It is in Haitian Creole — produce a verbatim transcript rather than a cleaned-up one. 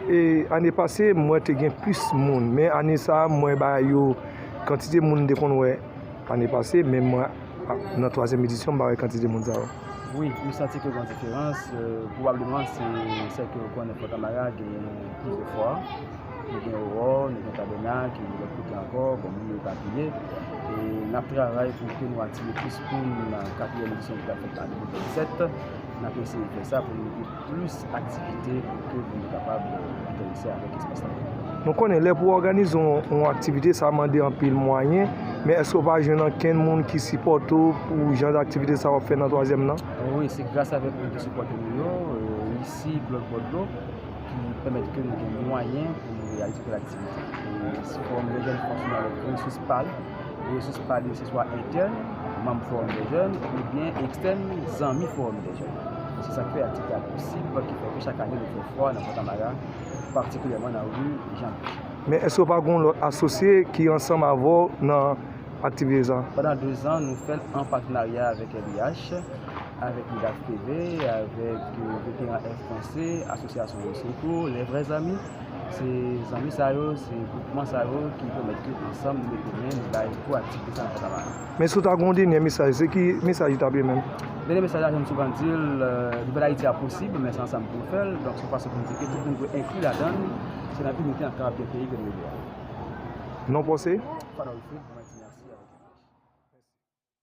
E ane pase, m wè te gen plis moun, men ane sa a, m wè bagay yo, kantite moun m te konn wè ane pase, men m wè, a, nan twazyèm edisyon, m pa wè kantite moun sa yo. Wi, m santi ke gen diferans. Euh, pwobableman, se sèt ke ou konnen Fò Tamara gen plizyè fwa. Nou gen Owò, nou gen Tabènak, e lòt kote ankò, bon, moun yo epapiye. E n ap travay pou ke nou atire plis moun nan katriyèm edisyon ki pral fèt an de mil vennsèt. N ap eseye fè sa pou nou mete plis aktivite pou ke moun yo kapab enterese avèk espas la. Nou konnen lè pou w òganize yon, yon aktivite, sa mande anpil mwayen, men èske w pa jwenn ankenn moun ki sipòte w pou jan aktivite sa w ap fè nan twazyèm nan? Wi, se gras avèk moun ki sipòte nou yo, euh, isi, lòt bò dlo, ki pèmèt ke nou gen mwayen pou nou reyalize kèk aktivite. E Forum des Jeunes fonksyone avèk resous pa l. E resous pa li, se swa entèn, manm Forum des Jeunes, oubyen ekstèn, zanmi Forum des Jeunes. Se sa k fè aktivite a posib, ki fè ke chak ane nou fè fwa nan Fò Tamara, patikilyèman nan ri Jan Pich. Men èske w pa gen yon lòt asosye ki ansanm avè w nan aktivite sa? Pandan de zan, nou fè l an patenarya avèk L V H, avèk Midaf T V, avèk, euh, Veteran Air France, Asosyasyon Roseko, Les Vrais Amis. Se zanmi sa yo, se gwoupman sa yo ki pèmèt ke ansanm nou mete men, nou bay gwo aktivite sa nan Fò Tamara. Men si w ta gen yon dènye mesaj, se ki mesaj ou t ap ye menm? Dènye mesaj la, jan m souvan di l, euh, nouvèl Ayiti a posib, men se ansanm pou nou fè l. Donk, se yon fason pou nou di ke tout moun dwe enkli ladan l. Se nan inite n ap kapab gen peyi ke nou vle a. Non pa w se? Fadol Wilfrid.